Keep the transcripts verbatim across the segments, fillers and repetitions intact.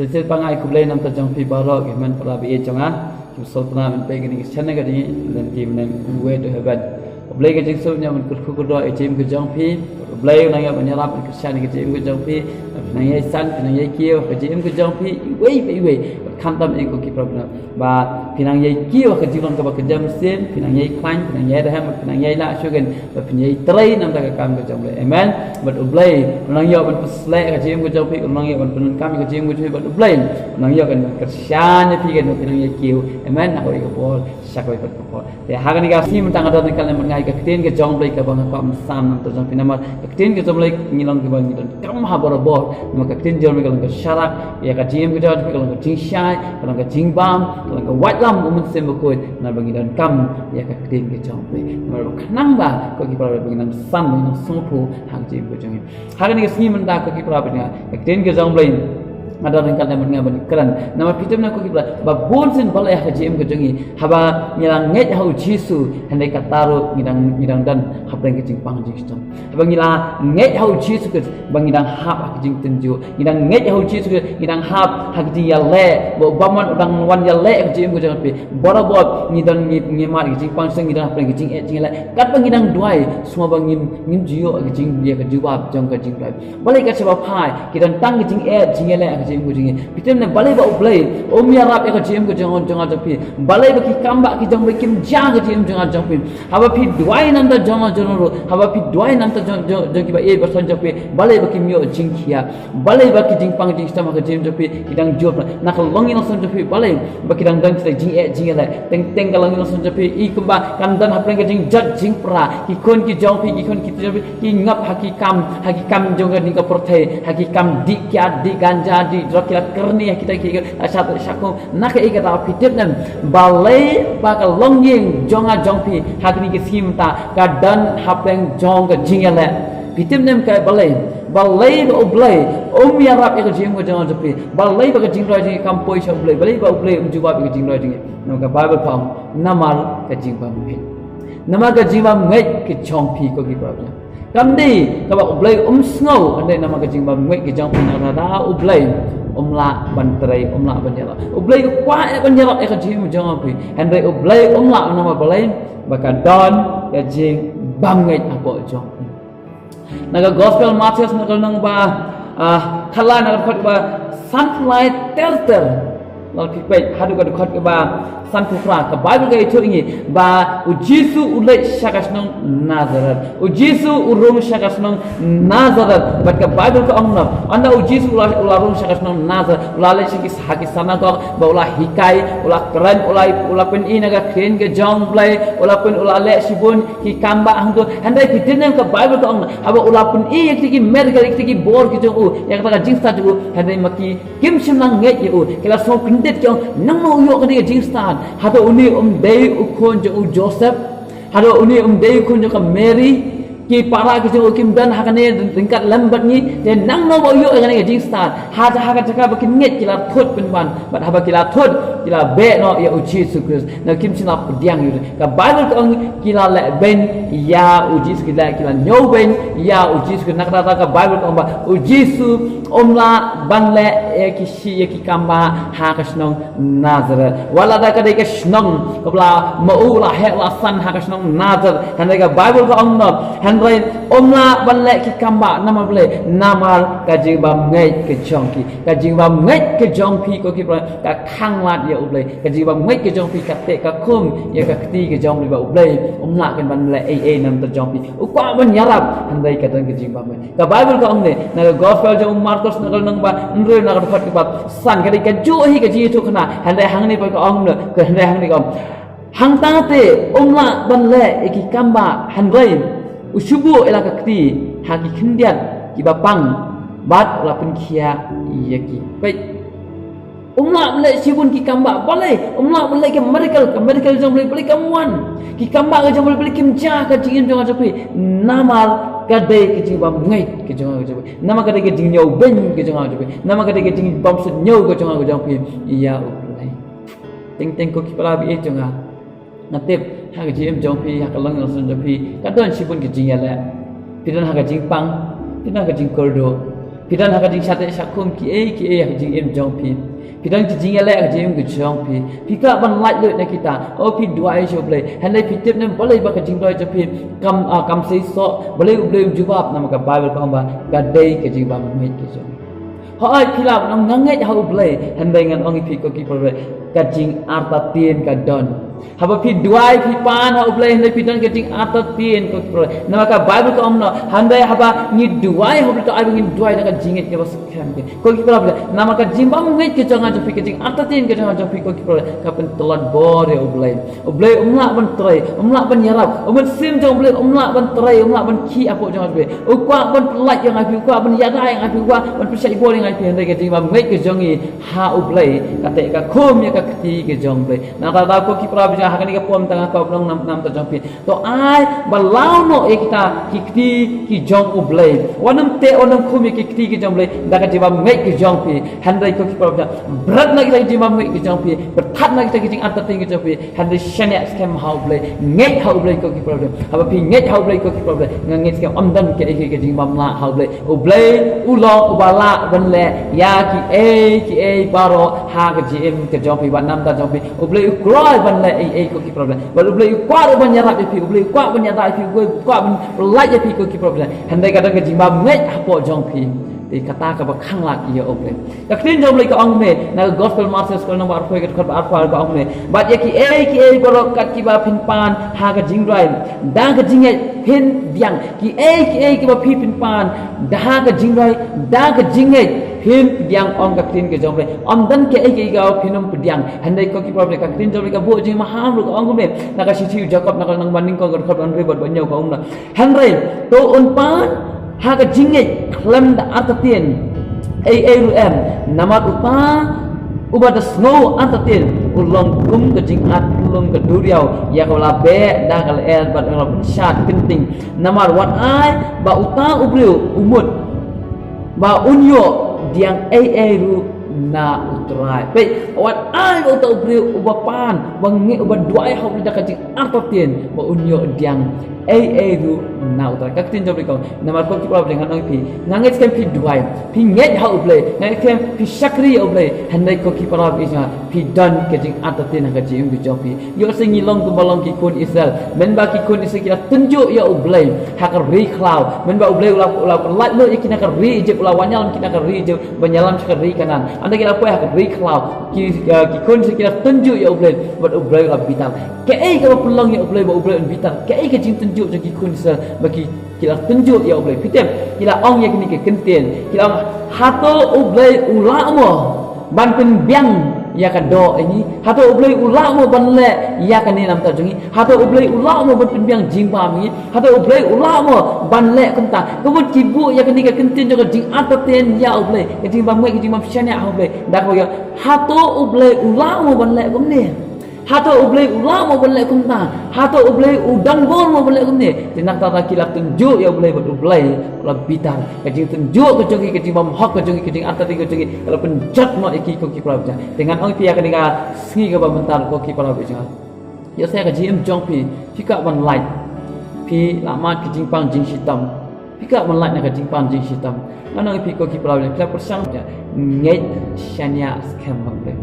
Shisien pat nga ai khublei na ka bynta jong phi baroh ki hynmen para baieit jong nga. Ki sngewtynnad ban peit ïa kane ka channel ka jong ngi, lynti bneng, Way to Heaven. Khublei ka jingsngew ban kyrkhu kyrdoh ïa ka jingim ka jong phi. Khublei u nang ïoh ban ïarap ban kyrshan ïa ka jingim ka jong phi. Phi nang ïai san, phi nang ïai kiew ha ka jingim ka jong phi iwei pa iwei. Khamtam ïa ko ki para bangeit, ba phi nang ïai kiew ha ka jinglong kaba kynja mynsiem, phi nang ïai khlaiñ, phi nang ïai rhem, phi nang ïai lah shuh kein, ba phin ïai trei na ka bynta ka kam ka jong U Blei. Amen. Bad U Blei u nang ïoh ban pynsleh ïa ka jingim ka jong phi, u nang ïoh ban pyndonkam ïa ka jingim ka jong phi, bad U Blei u nang ïoh ban kyrshan ïa phi kein, ba phi nang ïai kiew. Amen. Na kawei ka por sha kawei pat ka por. Te ha kane ka sngi mynta nga don ryngkat lem bad nga ïa ka ktien ka jong U Blei kaba nga kwah ban sam na ka bynta jong phi, namar ka ktien ka jong U Blei ngi long kiba ngi donkam ha barabor. Namar ka ktien jong U Blei ka long ka sharak ïa ka jingim ka jong phi, ka long ka jingshai, ka long ka jingbam, ka long ka waitlam u Mynsiem Bakhuid, namar ba ngi donkam ïa ka ktien ka jong U Blei. Namar ba khnang ba ko ki para ba ngi nang san, ba ngi nang sngewthuh ha ka jingim ka jong ngi. Ha kane ka sngi mynta ko ki para bangeit, ka ktien ka jong U Blei nga don ryngkat lem bad nga ban kren. Namar phi tip ne ko ki para, ba bun sien balei ha ka jingim ka jong ngi, haba ngi la ngeit ha U Jisu, hynrei kata ruh ngi dang, ngi dang don hapdeng ka jingpang jingshitom. Haba ngi la ngeit ha U Jisu Khrist, ba ngi dang hap ha ka jingtynjuh. Ngi dang ngeit ha U Jisu Khrist, ngi dang hap ha ka jingïaleh, ba u bymman u dang wan ïaleh ha ka jingim ka jong phi. Barabor ngi don, ngi, ngi mad ha ka jingpang jingshitom, ngi don hapdeng ka jingeh jingïaleh. Katba ngi dang duwai, sngewbha ngin, ngin ju ïoh ka jing, ïa ka jubab jong ka jingduwai. Balei ka shaba phai, ki don tang ka jingeh jingïaleh ha ka jingim ka jong ngi. Phi tip ne balei ba U Blei um ïarap ïa ka jingim ka jong, jong nga jong phi? Balei ba ki kam ba ki jong U Blei kim jia ha ka jingim jong nga jong phi? Haba phi duwai na ka bynta jong nga jong ruh, haba phi duwai na ka bynta jong, jong, jong ki baieit ba shen jong phi, balei ba kim ïoh jingkhiah? Balei ba ki jingpang jingshitom ha ka jingim jong phi ki dang jur na ka longïing longsem jong phi? Balei ba ki dang don kita ki jingeh jingïaleh? Teng teng ka longïing longsem jong phi i kumba kan don hapdeng ka jingjot jingpra. Ki khun ki jong phi, ki khun ki jong phi ki ngop ha ki kam, ha ki kam jong kane ka pyrthei, ha ki kam dih kiad, dih ganja, dih drok, ki la kyrni ha kita ki, ki la shat shakhum. Na kaei kata phi tip ne balei ba ka longïing jong nga jong phi ha kine ki sngi mynta ka don hapdeng jong ka jingïaleh? Phi tip ne ka balei? Balei ba U Blei um ïarap ïa ka jingim ka jong nga jong phi? Balei ba ka jingduwai jong ngi kam poi sha U Blei? Balei ba U Blei um jubab ïa ka jingduwai jong ngi? Namar ka Baibl ka ong, namar ka jingbymngeit. Namar ka jingbymngeit ka jong phi ko ki para bangeit. Kam dei kaba U Blei um sngew, hynrei namar ka jingbymngeit ka jong phi, namar U Blei um lah ban trei, um lah ban ïarap. U Blei u kwah ban ïarap ïa ka jingim jong phi, hynrei U Blei um lah, namar balei? Ba ka don ka jingbymngeit hapoh jong phi. Na ka Gospel Mathaios na ka lynnong ba, ah, khatlai na ka dkhot ba sanphew lai ter ter. Lada phi peit haduh ka dkhot kaba sanphew phra, ka Baibl ka ïathuh ïa ngi ba U Jisu u leit sha ka shnong Nazareth. U Jisu u rung sha ka shnong Nazareth. Bad ka Baibl ka ong kumno? Ynda U Jisu u la, u la rung sha ka shnong Nazareth, u la leit sha ki, ha ki synagog, bad u la hikai, u la kren, u la, u la pyni na ka ktien ka jong U Blei, u la pyn, u la leh shibun ki kam ba hangto. Hynrei phi tip ne ka Baibl ka ong, haba u la pyni ïa kita ki miracle, ïa kita ki bor ki jong u, ïa kata ka jingstad jong u, hynrei ma ki kim shym la ngeit ïa u. Ki la sngew kyndit, ki ong, nangno u ïoh kane ka jingstad? Hato une um dei u khun jong u Joseph? Hato une um dei u khun jong ka Mary? Ki para ki jong u kim don ha kane ryngkat lem bad ngi? Te nangno ba u ïoh ïa kane ka jingstad? Hato ha ka jaka ba kin ngeit ki la thut pynban, bad haba ki la thut ki la beh noh ïa U Jisu Khrist. Na kim shym la pdiang ïa u. Ka Baibl ka ong ki la leh beiñ ïa U Jisu, ki la, ki la ñiewbeiñ ïa U Jisu. Na kata ka Baibl ka ong ba U Jisu um lah ban leh ïa ki shi, ïa ki kam ba ha ka shnong Nazareth. Wat la da ka dei ka shnong kaba la ma u la heh la san ha ka shnong Nazareth. Hynrei ka Baibl ka ong kumno? Hynrei um lah ban leh ki kam ba, namar balei? Namar ka jingbymngeit ka jong ki. Ka jingbymngeit ka jong phi ko ki para, ka khanglad ïa U Blei. Ka jingbymngeit ka jong phi ka teh ka khum ïa ka kti ka jong U Blei ba U Blei um lah kan ban leh ei ei na ka bynta jong phi. U kwah ban ïarap, hynrei ka don ka jingbymngeit. Ka Baibl ka ong ne, na ka Gospel jong u Markos na ka lynnong ba hynriew na ka dkhot kaba san, ka dei kajuh hi ka jingïathuhkhana, hynrei hangne pat ka ong ne, ka hynrei hangne ka ong. Hangta te um lah ban leh ïa ki kam ba, hynrei u shu buh ïa la ka kti ha ki khyndiat kiba pang bad u la pynkhiah ïa ki. Peit. Um lah ban leh shibun ki kam ba, balei? Um lah ban leh ki miracle, ka miracle jong U Blei, balei kam wan? Ki kam ba ka jong U Blei, balei kim jia ha ka jingim jong nga jong phi? Namar ka dei ka jingbymngeit ka jong nga jong phi. Namar ka dei ka jingñiewbeiñ ka jong nga jong phi. Namar ka dei ka jingbymsuidñiew ka jong nga jong phi ïa U Blei. Teng teng ko ki para baieit jong nga. Nga tip ha ka jingim jong phi, ha ka longïing longsem jong phi, ka don shibun ka jingïaleh. Phi don ha ka jingpang, phi don ha ka jingkyrduh. Phi don ha ka jingshah teh shah khum kiei kiei ha ka jingim jong phi. Phi don ki jingïaleh ha ka jingim ka jong phi. Phi kwah ban lait lut na kita. O phi duwai sha U Blei. Hynrei phi tip ne balei ba ka jingduwai jong phi kam, ah, kam seisoh. Balei U Blei um jubab? Namar ka Baibl ka ong ba ka dei ka jingbymngeit ka jong. Hooid phi lah ban ong nga ngeit ha U Blei. Hynrei ngan ong ïa phi ko ki para, ka jingartatien ka don. Haba phi duwai phi pan ha U Blei hynrei phi don ka jingartatien ko ki para. Namar ka Baibl ka ong no, hynrei haba ngi duwai ha U Blei to ai ba ngin duwai da ka jingngeit kaba skhem. Ko ki para, namar ka jingbymngeit ka jong nga jong phi, ka jingartatien ka jong nga jong phi ko ki para, ka pyntlot bor ïa U Blei. U Blei um lah ban trei, um lah ban ïarap, um ban sim jong U Blei, um lah ban trei, um lah ban khih hapoh jong nga jong phi. U kwah ban pyllait ïa nga phi, u kwah ban ïada ïa nga phi, u kwah ban pynshait bor ïa nga phi, hynrei ka jingbymngeit ka jong ngi ha U Blei ka teh ka khum ïa ka kti ka jong U Blei. Nangta da ko ki para bangeit ha kane ka por mynta nga kwah ban ong na ka bynta jong phi. To ai ba law noh ïa kita ki kti ki jong U Blei. Wat nym teh, wat nym khum ïa ki kti ki jong U Blei da ka jingbymngeit ka jong phi. Hynrei ko ki para bangeit, bret na kita ki jingbymngeit ki jong phi, bret na kita ki jingartatien ki jong phi. Hynrei shaniah skhem ha U Blei, ngeit ha U Blei ko ki para bangeit. Haba phi ngeit ha U Blei ko ki para bangeit, nga ngeit skhem ym don kaei kaei ka jingbymlah ha U Blei. U Blei u long uba lah ban leh ïa kiei kiei baroh ha ka jingim ka jong phi bad na ka bynta jong phi. U Blei u kloi ban leh ei ei ko ki para bangeit. Bad U Blei u kwah ruh ban ïarap ïa phi, U Blei u kwah ban ïada ïa phi, U Blei u kwah ban pyllait ïa phi ko ki para bangeit. Hynrei ka don ka jingbymngeit hapoh jong phi. Te kata kaba khanglad ïa U Blei. Ka ktien jong U Blei ka ong kumne, na ka Gospel Mathaios ka lynnong ba arphew ka dkhot ba arphew ar ka ong kumne. Bad ïa kiei kiei baroh kat kiba phin pan ha ka jingduwai da ka jingngeit phin pdiang. Kiei kiei kiba phi phin pan da ka jingduwai da ka jingngeit phin pdiang, ong ka ktien ka jong U Blei. Ym don kaei kaei kaba phin ym pdiang. Hynrei ko ki para bangeit, ka ktien jong U Blei ka buh jingmaham ruh ka ong kumne. Na ka shithi u Jakob na ka lynnong ba nyngkong ka dkhot ba hynriew bad ba hynñiew ka ong kumne. Hynrei to un pan ha ka jingngeit khlem da artatien ei ei ruh em. Namar uta uba da sngew artatien u long kum ka jingartatien ka duriaw ïa kaba la beh da ka lyer bad la pynshad kynting. Namar wat ai ba uta u briew u mut ba un ïoh pdiang ei ei ruh na U Trai. Peit, wat ai ba uta u briew uba pan, uba ngeit, uba duwai ha U Blei da ka jingartatien ba un ïoh pdiang ei ei ruh na U Trai. Ka ktien jong U Blei ka ong, namar ko ki para bangeit, ngan ong ïa phi, nga ngeit skhem phi duwai, phi ngeit ha U Blei, nga ngeit skhem phi shakri ïa U Blei. Hynrei ko ki para bangeit, phi don ka jingartatien ha ka jingim ka jong phi. Ïoh shisha ngi long kumba long ki khun Israel. Mynba ki khun Israel ki la tynjuh ïa U Blei ha ka ri khlaw. Mynba U Blei u la, u la lait lut ïa ki na ka ri Ijipt, u la wanïalam ki na ka ri Ijipt ban ïalam sha ka ri Kanaan. Hynda ki la poi ha ka ri khlaw, ki, eh, ki khun Israel ki la tynjuh ïa U Blei bad U Blei u la bitar. Kaei kaba pynlong ïa U Blei ba U Blei un bitar? Kaei ka jingtynjuh jong ki khun Israel ba ki, ki la tynjuh ïa U Blei? Phi tip, ki la ong ïa kine ki kyntien, ki la ong, hato U Blei u lah mo ban pynbiang ïa ka doh ïa ngi? Hato U Blei u lah mo ban leh ïa kane na ka bynta jong ngi? Hato U Blei u lah mo ban pynbiang jingbam ïa ngi? Hato U Blei u lah mo ban leh kumta? Ka mut ki buh ïa kane ka kyntien jong ka jingartatien ïa U Blei, ka jingbymngeit, ka jingbym shaniah ha U Blei. Da kaba ïa, hato U Blei u lah mo ban leh kumne? Hato U Blei u lah mo ban leh kumta? Hato U Blei u don bor mo ban leh kumne? Te na kata ki la tynjuh ïa U Blei bad U Blei u la bitar. Ka jingtynjuh ka jong ki, ka jingbymhok ka jong ki, ka jingartatien ka jong ki ka la pynjot noh ïa ki ko ki para bangeit. Te ngan ong ïa phi ha kane ka sngi kaba mynta ko ki para bangeit. Ïohsngew ka jingim jong phi, phi kwah ban lait, phi la mad ka jingpang jingshitom. Phi kwah ban lait na ka jingpang jingshitom. Ngan ong ïa phi ko ki para bangeit, phi la pyrshang, ngeit shaniah skhem ha U Blei.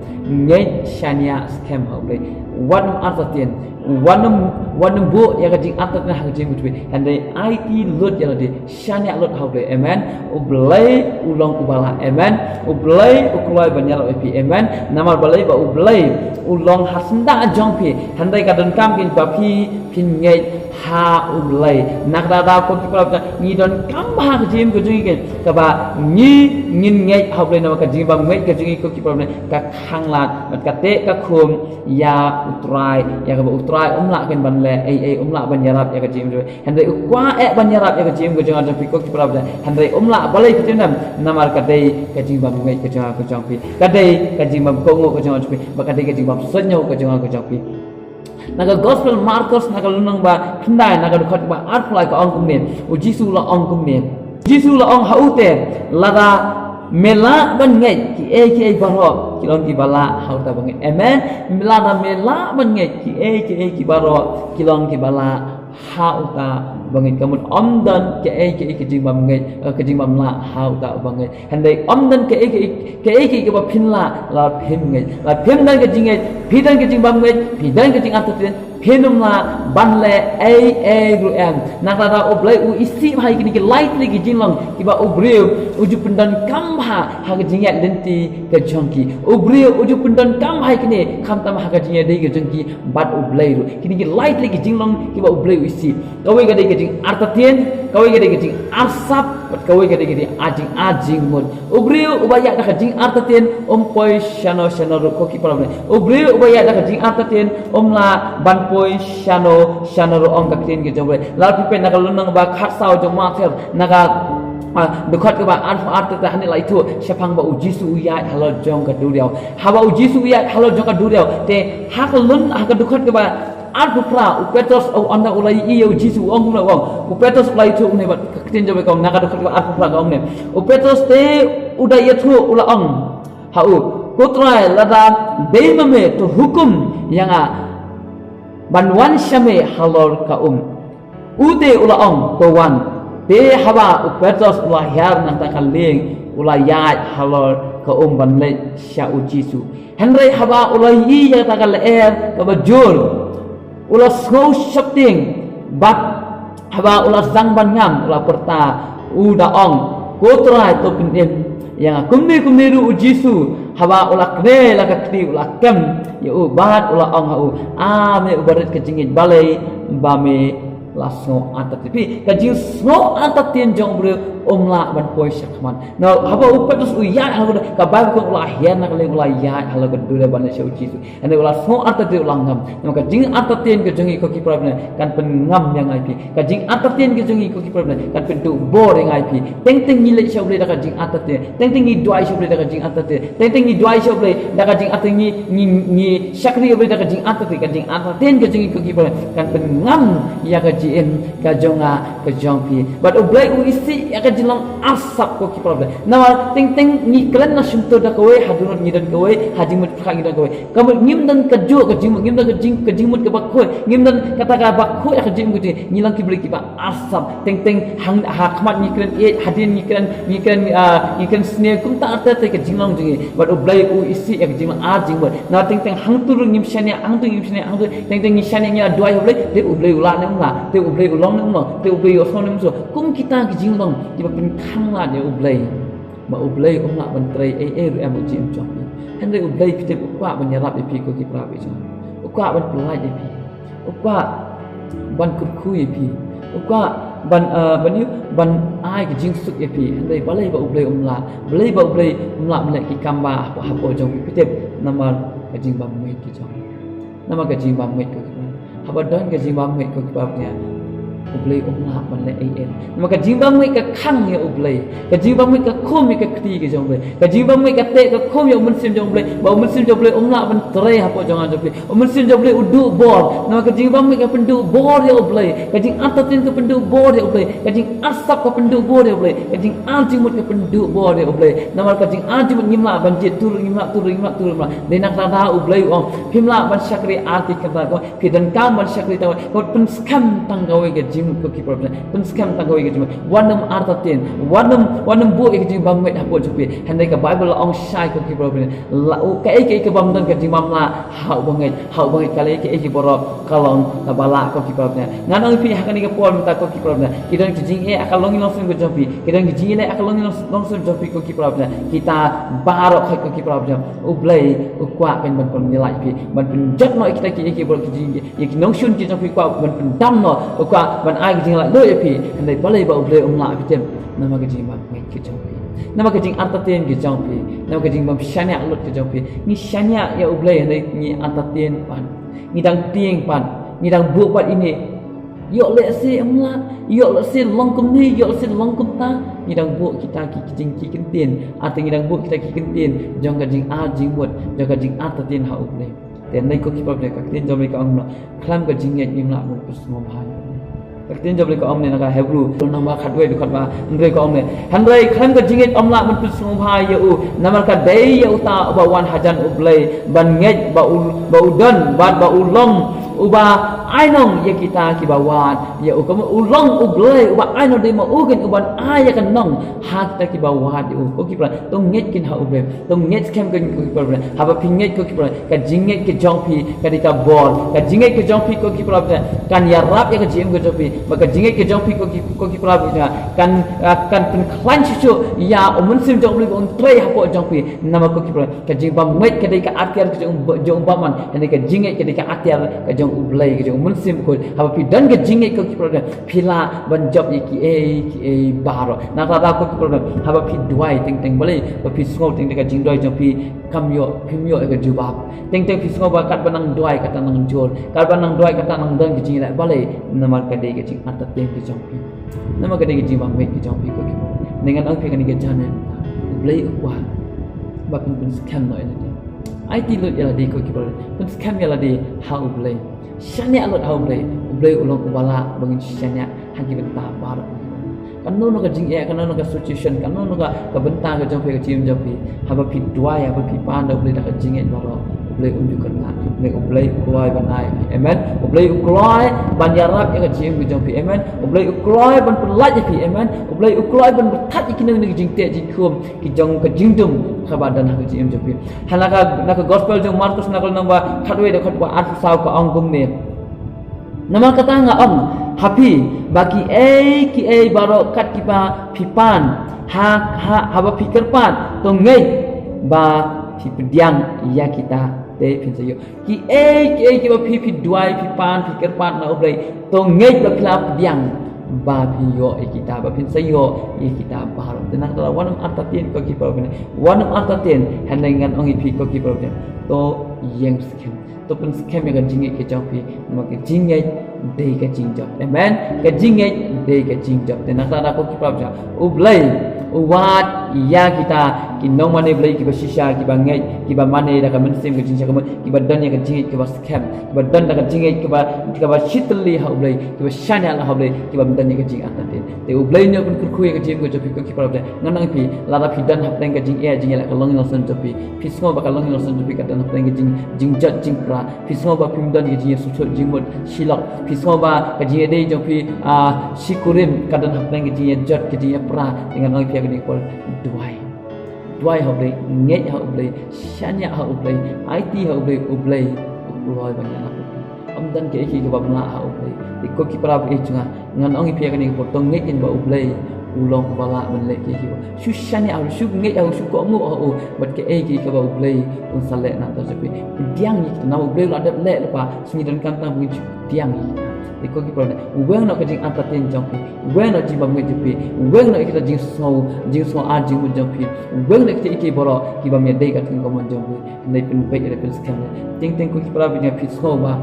Ngeit shaniah skhem ha U Blei. Wat nym artatien, wat nym, wat nym buh ïa ka jingartatien ha ka jingim jong phi. Hynrei aiti lut ïa lade, shaniah lut ha U Blei. Amen. U Blei u long uba lah. Amen. U Blei u kloi ban ïarap ïa phi. Amen. Namar balei? Ba U Blei u long ha syndah jong phi. Hynrei ka donkam kein ba phi phin ngeit ha U Blei. Na kata daw ko ki para bangeit, ngi donkam ha ka jingim ka jong ngi kein kaba ngi, ngin ngeit ha U Blei, namar ka jingbymngeit ka jong ngi ko ki para bangeit ka khanglad bad ka teh ka khum ïa U Trai, ïa kaba U Trai um lah kein ban leh ei ei, um lah ban ïarap ïa ka jingim jong phi. Hynrei u kwah eh ban ïarap ïa ka jingim ka jong nga jong phi ko ki para bangeit. Hynrei um lah, balei phi tip ne em? Namar ka dei ka jingbymngeit ka jong nga ka jong phi. Ka dei ka jingbymkohnguh ka jong nga jong phi. Bad ka dei ka jingbymsuidñiew ka jong nga ka jong phi. Na ka Gospel Markos na ka lynnong ba khyndai na ka dkhot ba arphew lai ka ong kumne. U Jisu u la ong kumne. U Jisu u la ong ha u te, lada me lah ban ngeit kiei kiei baroh ki long kiba lah ha uta ba ngeit. Amen. Lada me lah ban ngeit kiei kiei ki baroh ki long kiba lah ha uta Bangeit, ka mut ym don kaei kaei ka jingbymngeit, eh, ka jingbymlah ha uta u bangeit. Hynrei ym don kaei kaei, kaei kaei kaba phin lah lada phim ngeit. Lada phim don ka jingngeit, phi don ka jingbymngeit, phi don ka jingartatien, phin ym lah ban leh ei ei ruh em. Nangta da U Blei u isih bha ïa kine ki lai tylli ki jinglong kiba u briew u ju pyndonkam bha ha ka jingïaid lynti ka jong ki. U briew u ju pyndonkam bha ïa kine, khamtam ha ka jingïadei ka jong ki bad U Blei ruh. Kine ki lai tylli ki jinglong kiba U Blei u isih. Kawei ka dei ka jingartatien, kawei ka dei ka jingarsap, bad kawei ka dei ka jingarjing, arjingmut. U briew uba ïaid da ka jingartatien um poi shano shano ruh, ko ki para bangeit. U briew uba ïaid da ka jingartatien um lah ban poi shano shano ruh, ong ka ktien ka jong U Blei. Lada phi peit na ka lynnong ba khatsaw jong Mathaios, na ka, ah, dkhot kaba arphew ar, te hangne la ïathuh shaphang ba U Jisu u ïaid halor jong ka duriaw. Haba U Jisu u ïaid halor jong ka duriaw, te ha ka lynn, ha ka dkhot kaba arphew phra, u Petros u ong, u la ïohi ïa U Jisu, u ong kumno, u ong. U Petros u la ïathuh kumne bad ka ktien jong U Blei ka ong, na ka dkhot kaba arphew phra ka ong ne. U Petros te u da ïathuh, u la ong ha u, Ko Trai, lada dei ma me to hukum ïa nga ban wan sha me halor ka um. U te u la ong, To wan. Te haba u Petros u la hiar na kata ka lieng, u la ïaid halor ka um ban leit sha U Jisu. Hynrei haba u la ïohi ïa kata ka lyer kaba jur, u la sngew sheptieng, bad haba u la sdang ban ngam, u la pyrta, u da ong, Ko Trai, to pynim ïa nga. Kumne kumne ruh U Jisu, haba u la knieh la ka kti, u la kem ïa u bad u la ong ha u, A me uba rit ka jingngeit, balei ba me la sngew artatien? Phi, ka jingsngew artatien jong u briew um lah ban poi shakhmat. Nangta haba u Petros u ïaid halor ka, ka Baibl ka ong u la hiar na ka lieng, u la ïaid halor ka duriaw ban leit sha U Jisu. Hynrei u la sngew artatien, u la ngam. Namar ka jingartatien ka jong ngi, ko ki para bangeit, kan pynngam ïa nga ïa phi. Ka jingartatien ka jong ngi, ko ki para bangeit, kan pynduh bor ïa nga ïa phi. Teng teng ngi leit sha U Blei da ka jingartatien. Teng teng ngi duwai sha U Blei da ka jingartatien. Teng teng ngi duwai sha U Blei da ka jingartatien, ngi, ngi, ngi shakri ïa U Blei da ka jingartatien. Ka jingartatien ka jong ngi, ko ki para bangeit, kan pynngam ïa ka jingim ka jong nga, ka jong phi. Bad U Blei u isih ïa ka jinglong arsap, ko ki para bangeit. Namar teng teng ngi kren na shyntur da kawei, ha dohnud ngi don kawei, ha jingmut pyrkhat ngi don kawei. Ka mut ngim don kajuh ka jingmut, ngim don ka jing, ka jingmut kaba khuid, ngim don kata kaba khuid ha ka jingmut ka jong ngi. Ngi long ki briew kiba arsap. Teng teng hang, ha khmat ngi kren ïeit, hadien ngi kren, ngi kren, ah, ngi kren sniew, kumta artatien ka jinglong jong ngi. Bad U Blei u isih ïa ka jinglong arjingmut. Namar teng teng hangto ruh ngim shaniah, hangto ngim shaniah, hangto, teng teng ngi shaniah, ngi la duwai ha U Blei, te U Blei u lah ne um lah, te U Blei u long ne um long, te U Blei u ïohsngew ne um ïohsngew. Kum kita ki jinglong kiba pynkhanglad ïa U Blei. Ba U Blei um lah ban trei ei ei ruh em ha ka jingim jong phi. Hynrei U Blei, phi tip, u kwah ban ïarap ïa phi, ko ki para bangeit jong ngi. U kwah ban pyllait ïa phi. U kwah ban kyrkhu ïa phi. U kwah ban, eh, ban ïoh, ban ai ka jingsuk ïa phi. Hynrei balei ba U Blei um lah? Balei ba U Blei um lah ban leh ki kam ba hapoh, hapoh jong phi? Phi tip, namar ka jingbymngeit ka jong phi. Namar ka jingbymngeit, ko ki para. Haba don ka jingbymngeit, ko ki para bangeit, U Blei um lah ban leh ei ei. Namar ka jingbymngeit ka khang ïa U Blei. Ka jingbymngeit ka khum ïa ka kti ka jong U Blei. Ka jingbymngeit ka teh ka khum ïa U Mynsiem jong U Blei. Ba U Mynsiem jong U Blei um lah ban trei hapoh jong nga jong phi. U Mynsiem jong U Blei u duh bor. Namar ka jingbymngeit ka pynduh bor ïa U Blei. Ka jingartatien ka pynduh bor ïa U Blei. Ka jingarsap ka pynduh bor ïa U Blei. Ka jingarjingmut ka pynduh bor ïa U Blei. Namar ka jingarjingmut ngim lah ban jied tur, ngim lah tur, ngim lah tur, ngim lah. Dei na kata da U Blei u ong, phim lah ban shakri ar tylli ki kynta, ko, phi donkam ban shakri tang wei. Ko, pynskhem tang kawei ka jingmut, ko ki para bangeit. Pynskhem tang kawei ka jingmut. Wat nym artatien, wat nym, wat nym buh ïa ka jingbymngeit hapoh jong phi. Hynrei ka Baibl la ong shai, ko ki para bangeit. La u, kaei kaei kabym don ka jingbymlah ha u bangeit. Ha u bangeit ka lei kaei kaei baroh ka long kaba lah, ko ki para bangeit. Ngan ong ïa phi ha kane ka por mynta, ko ki para bangeit. Ki don ki jingeh ha ka longïing longsem ka jong phi. Ki don ki jingeh ha ka longïing longs-, longsem jong phi, ko ki para bangeit. Kita baroh khoit, ko ki para bangeit. U Blei u kwah kan ban pynïaid ïa phi, ban pynjot noh ïa kita ki, ïa ki baroh ki jing, ïa ki nongshun ki jong phi, u kwah ban pyndam noh, u kwah ban ai ka jinglaitluid ïa phi. Hynrei balei ba U Blei um lah, phi tip? Namar ka jingbymngeit ka jong phi. Namar ka jingartatien ka jong phi. Namar ka jingbymshaniah lut ka jong phi. Ngi shaniah ïa U Blei hynrei ngi artatien pat. Ngi dang tieng pat. Ngi dang buh pat ine. Ïoh lehse ym lah, ïoh lehse long kumne, ïoh lehse long kumta. Ngi dang buh kita ki, ki jing, ki kyntien. Artatien ngi dang buh kita ki kyntien jong ka jingarjingmut, jong ka jingartatien ha U Blei. Te hynrei, ko ki para bangeit, ka ktien jong U Blei ka ong kumno? Khlem ka jingngeit ngim lah ban pynsngewbha. Ka ktien jong U Blei ka ong ne na ka Hebru, lynnong ba khatwei, dkhot ba hynriew ka ong ne. Hynrei khlem ka jingngeit ym lah ban pynsngewbha ïa u. Namar ka dei ïa uta uba wan hajan U Blei ban ngeit ba u, ba u don bad ba u long Uba ai nong ïa kita kiba wad ïa u, kumno u long U Blei uba ai nong, dei ma u kein uban ai ïa ka nong ha kita kiba wad ïa u. Ko ki para, to ngeit kein ha U Blei, to ngeit skhem kein ko ki para. Haba phi ngeit ko ki para, ka jingngeit ka jong phi ka dei ka bor, ka jingngeit ka jong phi ko ki para kan ïarap ïa ka jingim ka jong phi. Ba ka jingngeit ka jong phi ko ki, ko ki para kan, kan pynkhlaiñ shuh shuh ïa u Mynsiem jong U Blei ba un trei hapoh jong phi. Namar ko ki para, ka jingbymngeit ka dei ka atiar ka jong, jong u bymman, hynrei ka jingngeit ka dei ka atiar ka jong U Blei, ka jong u Mynsiem Bakhuid. Haba phi don ka jingngeit ko ki para, phi lah ban jop ïa kiei kiei baroh. Na kata ko ki para, haba phi duwai teng teng, balei ba phi sngew teng teng ka jingduwai jong phi kam ïoh, phim ïoh ïa ka jubab. Teng teng phi sngew ba katba nang duwai kata nang jur, katba nang duwai kata nang don ka jingïaleh, balei? Namar ka dei ka jingartatien ka jong phi. Namar ka dei ka jingbymngeit ka jong phi ko ki para. Ngan ong phi kane ka janmiet, U Blei u kwah ba phin pynskhem noh ïa lade. Aiti lut ïa lade ko ki para, pynskhem ïa lade ha U Blei. Shaniah lut ha U Blei. U Blei u long uba lah ba ngin shaniah ha ki bynta baroh. Kano kano ka jingeh, kano kano ka situation, kano kano ka, ka bynta ka jong phi, ka jingim jong phi, haba phi duwai, haba phi pan da U Blei da ka jingngeit baroh, U Blei un ju kyrkhu. Hynrei U Blei u kloi ban ai phi. Amen. U Blei u kloi ban ïarap ïa ka jingim ka jong phi. Amen. U Blei u kloi ban pynlait ïa phi. Amen. U Blei u kloi ban pynlait ïa ki nong, ïa ki jingteh jingkhum ki jong ka jingdum kaba don ha ka jingim jong phi. Ha na ka, na ka gospel jong Markus na ka lynnong ba khatwei dkhot ba arphew saw ka ong kumne. Namar kata nga ong ha phi ba kiei kiei baroh kat kiba phi pan, ha, ha, haba phi kyrpad, to ngeit ba phi pdiang ïa kita te phin sa ïoh. Kiei kiei kiba phi, phi duwai, phi pan, phi kyrpad na U Blei, to ngeit ba phi la pdiang ba phin ïoh ïa kita, ba phin sa ïoh ïa kita baroh. Te nangta wat nym artatien ko ki para, wat nym artatien, hynrei ngan ong ïa phi ko ki para, to ïeng skhem. To pynskhem ïa ka jingngeit ka jong phi, namar ka jingngeit dei ka jingjop. Amen. Ka jingngeit dei ka jingjop. Te nangta ko ki para, U Blei u wad ïa kita ki nongmane Blei kiba shisha, kiba ngeit, kiba mane da ka mynsiem ka jingshakri, kiba don ïa ka jingngeit kaba skhem, kiba don da ka jingngeit kaba, kaba shitylli ha U Blei, kiba shaniah ha U Blei, kiba don ïa ka jingartatien. Te U Blei un ïoh pynkyrkhu ïa ka jingim ka jong phi ko ki para. Ngan ong ïa phi, lada phi don hapdeng ka jingeh jingïaleh, ka longïing longsem jong phi, phi sngew ba ka longïing longsem jong phi ka don hapdeng ka jing, jingjot jingpra, phi sngew ba phim don ïa ka jingïasuk jingmut shilok, phi sngew ba ka jingïadei jong phi, ah, shi kurim ka don hapdeng ka jingïajot ka jingïapra, te ngan ong ïa phi ha kane ka por, duwai. Duwai ha U Blei, ngeit ha U Blei, shaniah ha U Blei, aiti ha U Blei, U Blei u kloi ban ïarap ïa phi. Ym don kaei kaei kaba ym lah ha U Blei. Te ko ki para baieit jong nga, ngan ong ïa phi ha kane ka por, to ngeit ba U Blei u long uba lah ban leh kiei kiei baroh. Shu shaniah ha U, shu ngeit ha U, shu kohnguh ha U bad kaei kaei kaba U Blei un sa leh na ka bynta jong phi. Pdiang ïa kita, namar U Blei u la dep leh lypa, shu ngi donkam tang ba ngin shu pdiang ïa kita. Te ko ki para, weng noh ka jingartatien jong phi, weng noh ka jingbymngeit jong phi, weng noh ïa kita jingsngew, jingsngew ar jingmut jong phi, weng noh ïa kita kiei kiei baroh ki bym ïadei kat ka jingkyrmen jong phi. Hynrei pynbeit ïa lade, pynskhem ïa lade. Teng teng ko ki para baieit jong nga, phi sngew ba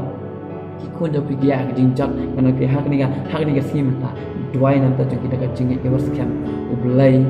ki khun jong phi ki ïa ka jingjot, ngan ong ïa phi ha kane ka, ha kane ka sngi mynta, duwai na ka bynta jong ki da ka jingngeit kaba skhem. U Blei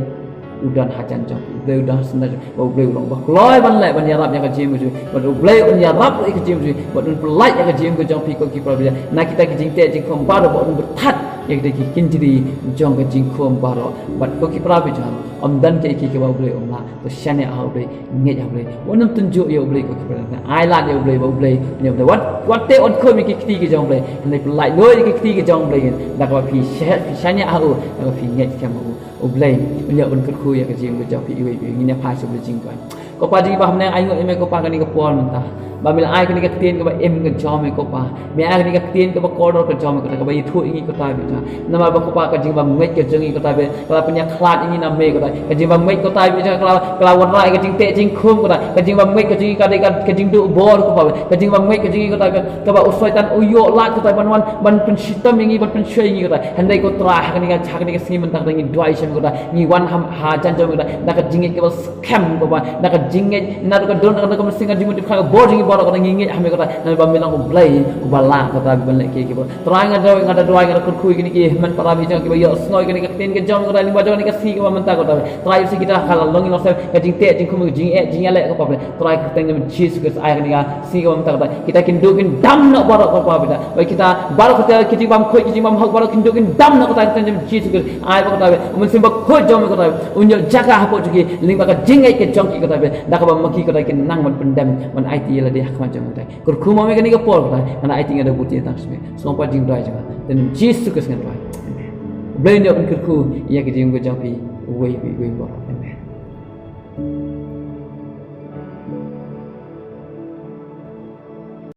u don hajan jong phi, U Blei u don ha syndah jong phi, bad U Blei u long uba kloi ban leh, ban ïarap ïa ka jingim ka jong phi, bad U Blei un ïarap ïa ka jingim ka jong phi, bad un pynlait ïa ka jingim ka jong phi ko ki para baieit jong nga, na kita ki jingteh jingkhum baroh, bad un pynthait ïa kita ki kynjri jong ka jingkhum baroh. Bad ko ki para baieit jong nga, ym don kaei kaei kaba U Blei um lah. To shaniah ha U Blei, ngeit ha U Blei. Wat nym tynjuh ïa U Blei ko ki para. Ailad ïa U Blei ba U Blei, ïa U Blei, wat, wat teh, wat khum ïa ki kti ki jong U Blei. Hynrei pynlait lut ïa ki kti ki jong U Blei, da kaba phi sha-, phi shaniah ha U, da kaba phi ngeit skhem ha U. U Blei un ïoh ban kyrkhu ïa ka jingim ka jong phi iwei pa iwei. Ngin ïa phai sha U Blei jingduwai. Ko Pa jong ngi ba ha bneng, ainguh ïa me ko Pa kane ka por mynta, ba me la ai kane ka ktien kaba im ka jong me ko Pa. Me ai kane ka ktien kaba kordor ka jong me ko Pa, kaba ïathuh ïa ngi ko Pa baieit jong nga. Namar ba ko Pa ka jingbymngeit ka jong ngi ko Pa baieit, ka la pynïakhlad ïa ngi na me ko Pa. Ka jingbymngeit ko Pa baieit jong nga ka la, ka la wanrah ïa ka jingteh jingkhum ko Pa. Ka jingbymngeit ka jong ngi ka dei ka, ka jingduh bor ko Pa baieit. Ka jingbymngeit ka jong ngi ko Pa baieit, kaba u Soitan u ïoh lad ko Pa baieit ban wan, ban pynshitom ïa ngi, ban pynshoi ïa ngi ko Pa baieit. Hynrei ko Trai, ha kane ka, ha kane ka sngi mynta ko Pa, ngi duwai sha me ko Pa baieit. Ngi wan ha, hajan jong me ko Pa baieit, da ka jingngeit kaba skhem ko Pa baieit, da ka jingngeit, naduh ka dur, naduh ka mynsiem, ka jingmut, ka bor jong ngi baroh ko Pa baieit, ngi ngeit ha me ko Pa baieit, namar ba me long U Blei uba lah ko Pa baieit ban leh kiei kiei baroh. Trai nga da, nga da duwai, nga da kyrkhu ïa kine ki hynmen para baieit jong nga kiba ïohsngew ïa kane ka ktien ka jong me ko Pa baieit, lyngba jong kane ka sngi kaba mynta ko Pa baieit. Trai ïohsngew kita ha ka longïing longsem, ka jingteh jingkhum, ka jingeh jingïaleh ko Pa baieit. Trai kyrteng jong me Jisu Khrist, ai kane ka sngi kaba mynta ko Pa baieit, kita kin duh kin dam noh baroh ko Pa baieit. Ba kita baroh kita ki jingbymkhuid, ki jingbymhok baroh kin duh kin dam noh ko Pa, kyrteng jong me Jisu Khrist. Ai ba ko Pa baieit, u Mynsiem Bakhuid jong me ko Pa baieit un ïoh jaka hapoh jong ki, lyngba ka jingngeit ka jong ki ko Pa baieit, da kaba ma ki ko Pa kin nang ban pyndem, ban aiti ïa la Ïa khmat jong nga. Kyrkhu ma me kane ka por kata, ngan aiti nga da buti tang shme. Sngewbha jingduwai jong nga. Te ynda Jisu Khrist ngan duwai. Amen. Blei ïa phi, kyrkhu ïa ki jingkyrkhu jong phi. Wei wei wei. Amen.